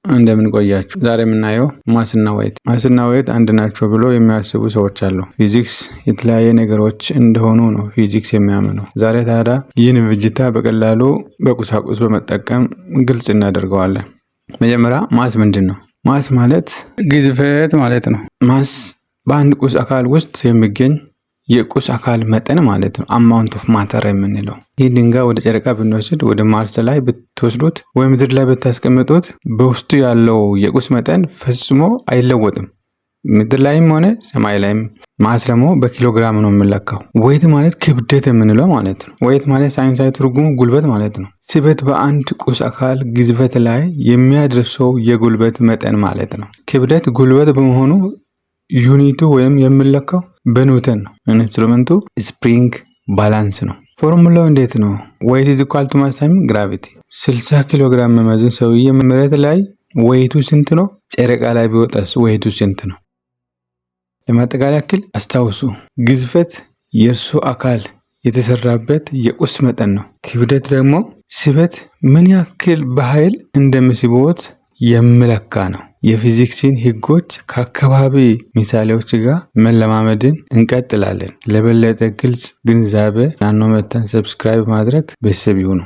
እንደምን ቆያችሁ? ዛሬ የምናየው mass ና weight። Mass ና weight አንድ ናቸው ብሎ የሚያስቡ ሰዎች አሉ። ፊዚክስ የተለያየ ነገሮች እንደሆኑ ነው ፊዚክስ የሚያምነው። ዛሬ ታዲያ ይህን ብዥታ በቀላሉ በቁሳቁስ በመጠቀም ግልጽ እናደርገዋለን። መጀመሪያ mass ምንድን ነው? Mass ማለት ግዝፈት ማለት ነው። Mass በአንድ ቁስ አካል ውስጥ የሚገኝ የቁስ አካል መጠን ማለት ነው። Amount of matter የምንለው። ይህ ድንጋይ ወደ ጨረቃ ብንወስድ፣ ወደ ማርስ ላይ ብትወስዱት ወይ ምድር ላይ ብታስቀምጡት በውስጡ ያለው የቁስ መጠን ፈጽሞ አይለወጥም። ምድር ላይም ሆነ ሰማይ ላይም። Mass ደግሞ በኪሎግራም ነው የሚለካው። Weight ማለት ክብደት የምንለው ማለት ነው። Weight ማለት ሳይንሳዊ ትርጉሙ ጉልበት ማለት ነው። ስበት በአንድ ቁስ አካል ግዝፈት ላይ የሚያደርሰው የጉልበት መጠን ማለት ነው። ክብደት ጉልበት በመሆኑ unit ኡ ወይም የሚለካው በኒውተን ነው። Instrument ኡ spring balance ነው። ፎርሙላው እንዴት ነው? Weight is equal to mass times gravity። 60 ኪሎ ግራም የሚመዝን ሰውዬ መሬት ላይ weight ኡ ስንት ነው? ጨረቃ ላይ ቢወጣስ weight ኡ ስንት ነው? ለማጠቃለያ ያክል አስታውሱ፣ ግዝፈት የእርሱ አካል የተሰራበት የቁስ መጠን ነው። ክብደት ደግሞ ስበት ምን ያክል በኃይል እንደሚስብዎት የሚለካ ነው። የፊዚክስን ህጎች ከአካባቢ ምሳሌዎች ጋር መለማመድን እንቀጥላለን። ለበለጠ ግልጽ ግንዛቤ ናኖ መተን subscribe ማድረግ ቤተሰብ ይሁኑ።